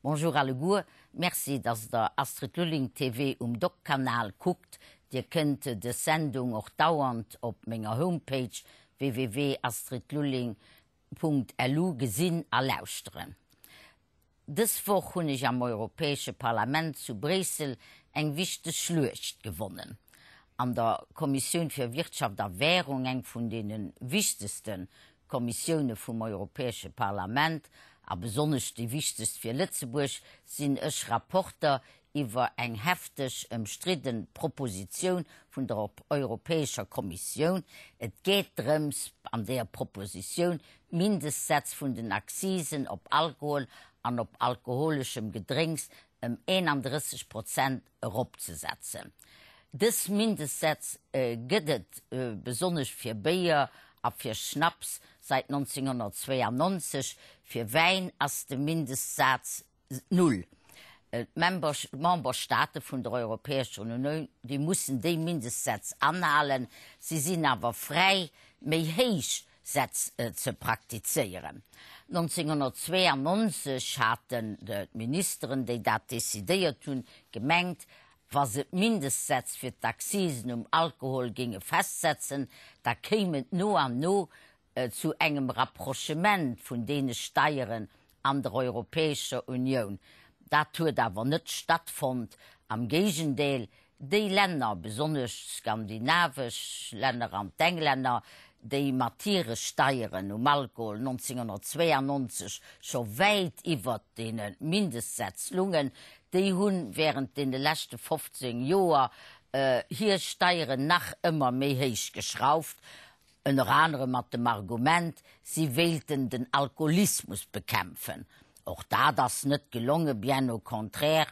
Bonjour alleguer, merci dass der Astrid Lulling TV um Doc Kanal kuckt. Dir kënnt des Sendung och dauernd op menger Homepage www.astridlulling.lu gesinn a lauschteren. Dës Woch hunn ech am Europäesche Parlament zu Bréissel eng wichteg Schluecht gewonnen. An der Kommissioun fir Wirtschaft a Währung, eng vun deene wichtegste Kommissioune vum Europäesche Parlament, a besonnesch déi wichtegst fir Lëtzebuerg, sinn ech Rapporter iwwer eng hefteg ëmstridden Propositioun vun der Europäescher Kommissioun. Et geet drëms, an deeër Propositioun d'Mindestsätz vun den Accisen op Alkohol an op alkoholeschem Gedrénks ëm 31 Prozent eropzesetzen. Dës Mindestsätz gëtt et besonnesch fir Béier a fir Schnaps säit 1992, fir Wäin ass de Mindestsaz null. D'Memberstaate vun der Europäescher Unioun, déi mussen déi Mindestsätz anhalen, si sinn awer fräi, méi héich Sätz ze praktizéieren. 1992 haten d'Ministeren, déi dat decidéiert hunn, gemengt, wa se d'Mindestsätz fir d'Accisen um Alkohol géinge festsetzen, da kéim et no an no zu engem Rapprochement vun deene Steieren an der Europäescher Unioun. Dat huet awer net stattfonnt. Am Géigendeel, déi Länner, besonnesch d'skandinavesch Länner an d'Englänner, déi mat hire Steieren um Alkohol 1992 scho wäit iwwert deene Mindestsätz lungen, déi hu während deene leschte 15 Joer hir Steieren nach ëmmer méi héich geschrauft. Ënner anerem mat dem Argument, si wéilten den Alkoholismus bekämpfen. Och dat ass net gelongen, bien au contraire,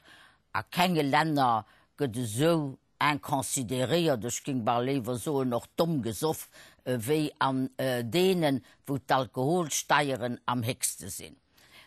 a kenge Länner gëtt esou inconsidéréiert, ech géing bal léiwer soen och domm gesoff, wéi an deenen, wou d'Alkoholsteieren am héchste sinn.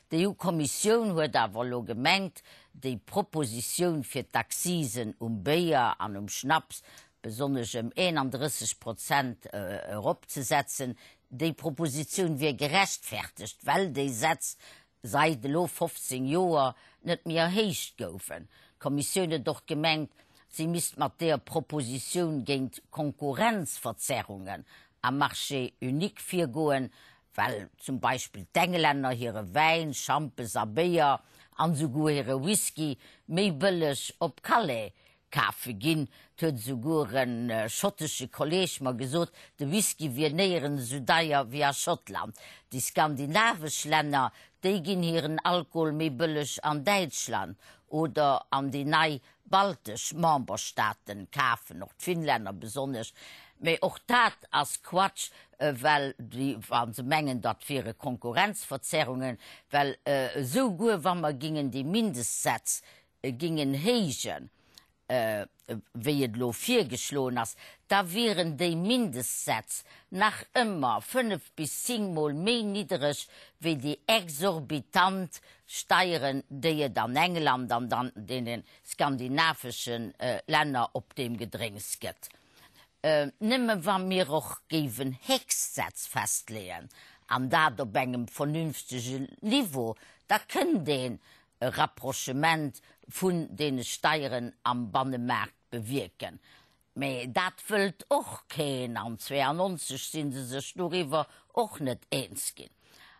D'EU-Kommissioun huet awer elo gemengt, déi Propositioun fir d'Accisen um Béier an um Schnaps besonnesch ëm 31 Prozent eropzesetzen, déi Propositioun wier gerechtfertegt, well déi Sätz sait elo 15 Joer net méi erhéicht goufen. D'Kommissioun huet och gemengt, si misst mat deeër Propositioun géint Konkurrenzverzerrungen am Marché unique virgoen, well zum Beispill d'Englänner hire Wäin, Schampes a Béier an esouguer hire Whisky méi bëlleg op Calais kafe ginn. Et huet esouguer e schottesche Kolleeg mer gesot, de Whisky wier néierens esou deier wéi a Schottland. Déi skandinavesch Länner, déi ginn hiren Alkohol méi bëlleg an Däitschland oder an déi nei baltesch Memberstaaten kafen, och d'Finnlänner besonnesch. Mee och dat ass Quatsch, well déi, wa se mengen, dat wiere Konkurrenzverzerrungen, well esouguer wa mer gingen déi Mindestsätz gingen héijen, wéi et elo virgeschloen ass, da wieren déi Mindestsätz nach ëmmer fënnef bis zéngmol méi niddereg wéi déi exorbitant Steieren, déi et an England an an deene skandinavesche Länner op deem Gedrénks gëtt. Nëmme wa mir och géiwen Héchstsätz festleeën, an dat op engem vernünftegen Niveau, da kënnt een e Rapprochement vun deene Steieren am Bannemaart bewierken. Mä dat wëllt och keen, an 92 si se sech doriwwer och net eens ginn.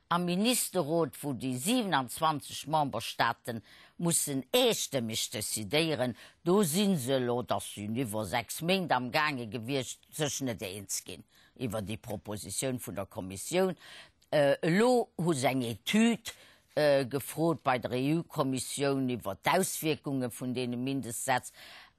Am Ministerrot, wou déi 27 Memberstaate mussen eestëmmeg decidéieren, do si se elo, dat sinn iwwer 6 Méint am gaange gewiescht, sech net eens ginn iwwer déi Propositioun vun der Kommissioun. Elo hu se eng Etüd gefrot bei der EU-Kommissioun iwwer d'Auswierkunge vun deene Mindestsätz.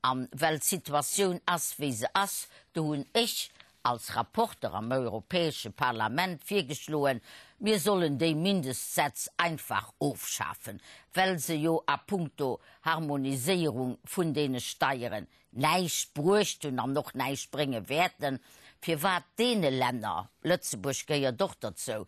A well d'Situatioun ass, wéi se ass, do hunn ech als Rapporter am Europäesche Parlament virgeschloen, mir sollen déi Mindestsätz einfach ofschafen, well se jo a puncto Harmoniséierung vun deene Steieren näischt bruecht hunn an och näischt brénge wäerten, firwat deene Länner, Lëtzebuerg gehéiert och derzou,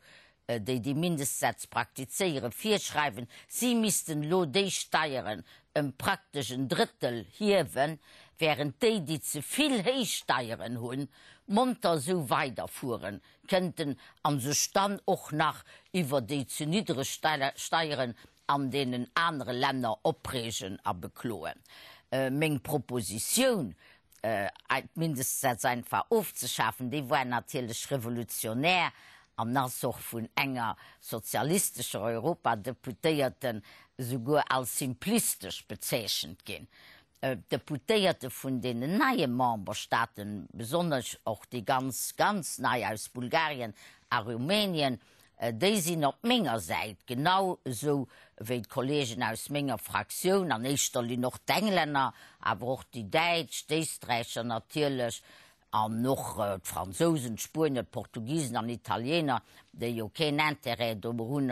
déi déi Mindestsätz praktizéieren, virschreiwen, si missten elo déi Steieren ëm praktesch en Drëttel hiewen, während déi, déi ze vill héich Steieren hunn, monter esou weiderfuere kënnten a sech dann och nach iwwer déi ze niddreg Steieren. an deenen anere Länner opreegen a bekloen. Meng Propositioun, d'Mindestsätz einfach ofzeschafen, déi war natierlech revolutionär an ass och vun enger sozialistescher Europadeputéierten esouguer als simplistesch bezeechent ginn. D'Deputéierte vun deenen neie Memberstaaten, besonnesch och déi ganz, ganz nei aus Bulgarien a Rumänien, déi sinn op menger Säit, genau esou wéi d'Kollegen aus menger Fraktioun, an éischter Linn och d'Englänner, awer och déi Däitsch, d'Éisträicher natierlech, An och d'Fransousen, d'Spuenier, d'Portugisen an Italiener, déi jo keen Intérêt dorun hunn,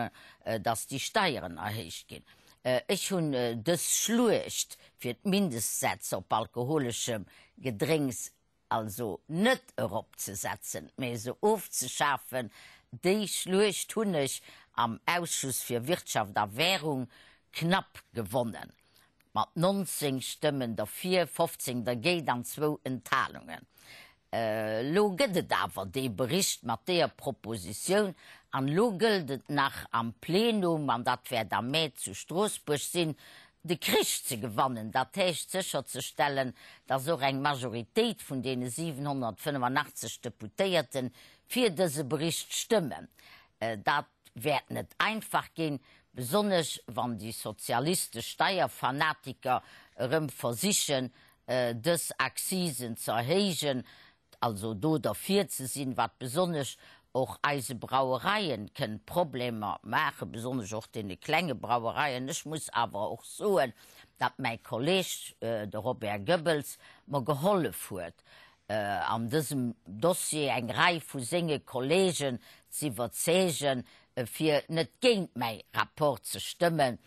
datt déi Steieren erhéicht ginn. Ech hunn dës Schluecht fir d'Mindestsätz op alkoholeschem Gedrénks also net eropzesetzen, mä se ofzeschafen, déi Schluecht hunn ech am Ausschuss fir Wirtschaft a Währung knapp gewonnen. Mat 19 Stëmmen derfir, 15 dergéint an zwou Enthalungen. Elo gëtt et awer dee Bericht mat deeër Propositioun an elo gëllt et nach am Plenum, an dat wäert am Mä zu Stroossbuerg sinn, de Krich ze gewannen, dat heescht sécherzestellen, datt och eng Majoritéit vun deene 785 Deputéierte fir dëse Bericht stëmmen. Dat wäert net einfach ginn, besonnesch wann déi sozialistesch Steierfanatiker erëm versichen, dës Accisen ze erhéijen, also do derfir ze sinn, wat besonnesch och eise Brauereien kënnt Problemer maachen, besonnesch och deene klenge Brauereien. Ech muss awer och soen, datt mäi Kolleg, de Robert Goebbels, mer gehollef huet, an dësem Dossier eng Rei vu senge Kollegen z'iwwerzeegen, fir net géint mäi Rapport ze stëmmen.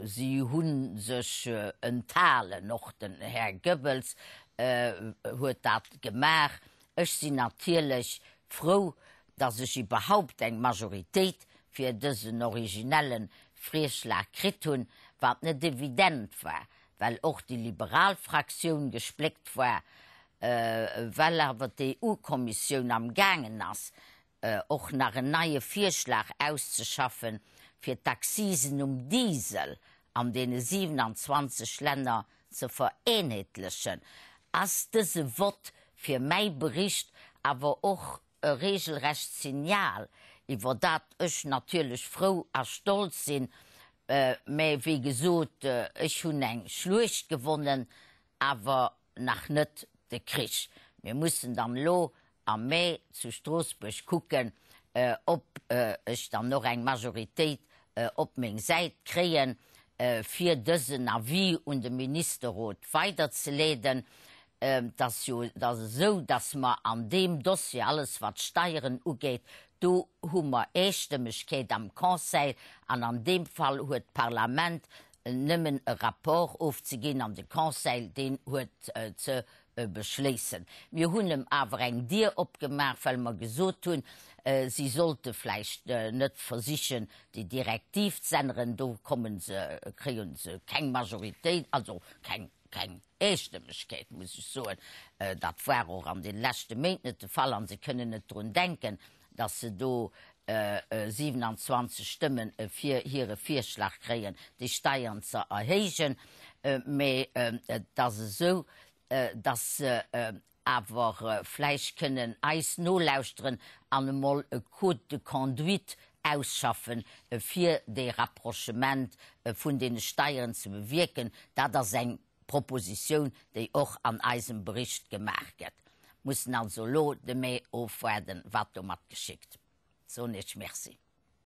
Si hu sech enthalen, och den Här Goebbels huet dat gemaach. Ech sinn natierlech frou, datt ech iwwerhaupt eng Majoritéit fir dësen originelle Virschlag kritt hunn, wat net evident war, well och déi liberal Fraktioun gespléckt war, well awer d'EU-Kommissioun am gaangen ass, och nach en neie Virschlag auszeschaffen, fir d'Accisen um Diesel an deene 27 Länner ze vereenheetlechen, ass dëse Vott fir mäi Bericht awer och e regelrecht Signal, iwwer dat ech natierlech frou a stolz sinn, mä wéi gesot, ech hunn eng Schluecht gewonnen, awer nach net de Krich. Mir mussen dann elo am Mee zu Stroossbuerg kucken, ob ech dann och eng Majoritéit op meng Säit kréien, fir dësen Avis un de Ministerrot weiderzeleeden. Et ass jo esou, datt mer an deem Dossier, alles wat d'Steieren ugeet, do hu mer Eestëmmegkeet am Conseil an an deem Fall huet d'Parlament nëmmen e Rapport ofzeginn an de Conseil, deen huet ze beschléissen. Mir hunn em awer eng Dier opgemaach, well mer gesot hunn, si sollte vläicht net versichen, déi Direktiv z'änneren, do komme se, kréie se keng Majoritéit, also keng, keng Eestëmmegkeet, muss ech soen. Dat war och an de leschte Méint net de Fall a se kënnen net drun denken, datt se do 27 Stëmme fir hire Virschlag kréien, déi Steiern ze erhéijen. Mee et ass esou, datt se awer vläicht kënnen eis nolauschteren an emol e Code de conduite ausschaffen, fir dee Rapprochement vun deene Steieren ze bewierken. Dat ass eng Propositioun, déi och an eisem Bericht gemaach gëtt. Mussen also elo de Mee ofwaarden, wat domat geschitt. Soen Iech Merci.